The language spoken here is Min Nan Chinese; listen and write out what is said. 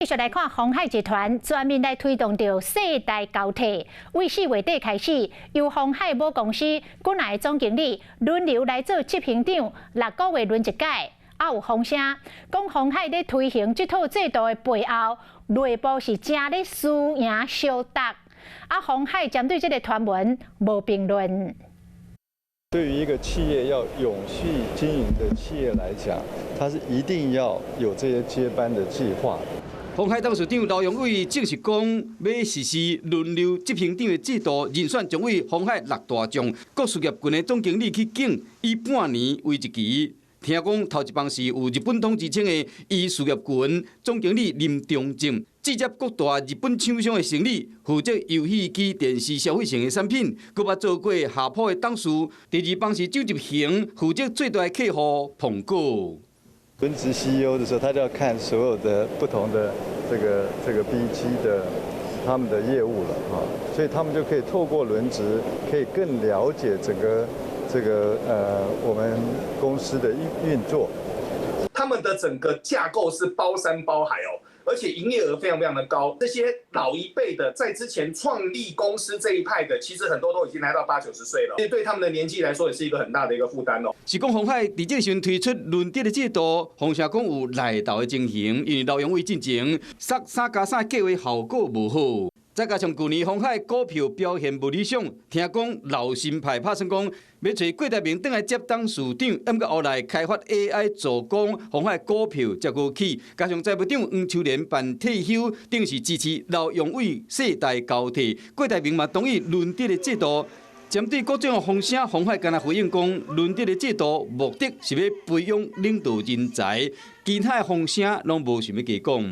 繼續來看鴻海集團全面來推動著世代交替，為4月底開始，由鴻海母公司幾个總經理輪流來做執行長，6個月輪一屆。啊，有風聲講鴻海咧推行這套制度的背後，內部是誠咧輸贏相鬥。啊，鴻海針對這个傳聞無評論。對於一個企業要永續經營的企業來講，它是一定要有這些接班的計劃。鴻海董事長劉揚偉正式講，欲實施輪流執行長的制度，人選將為鴻海六大將各事業群的總經理去揀，以半年為一期。聽講頭一棒是有日本通之稱的醫事業群總經理林中正，接各大日本廠商的生意，負責遊戲機、電視消費性的產品，閣捌做過夏普的董事。第二棒是周一恆，負責最大的客戶蘋果。輪值 CEO 的時候，他就要看所有的不同的這個 BG 的他們的業務了啊，所以他們就可以透過輪值，可以更了解整個這個我們公司的運作。他們的整個架構是包山包海哦，而且營業額非常非常的高。這些老一輩的在之前創立公司這一派的，其實很多都已經來到八九十歲了，其實對他們的年紀來說，也是一個很大的一個負擔哦。是講鴻海佇這個時陣推出輪值的制度，風聲講有內鬥的情形，因為劉揚偉進前殺3加3計劃效果無好。再加上舊年鴻海股票表現無理想，聽講老新派拍算講欲揣郭台銘轉來接董事長，毋過後來開發 AI 助攻，鴻海股票才閣起。加上財務長黃秋蓮辦退休，等於是支持劉揚偉世代交替，郭台銘嘛同意輪值的制度。針對各種風聲，鴻海敢若回應講，輪值的制度目的是欲培養領導人才，其他的風聲攏無想欲加講。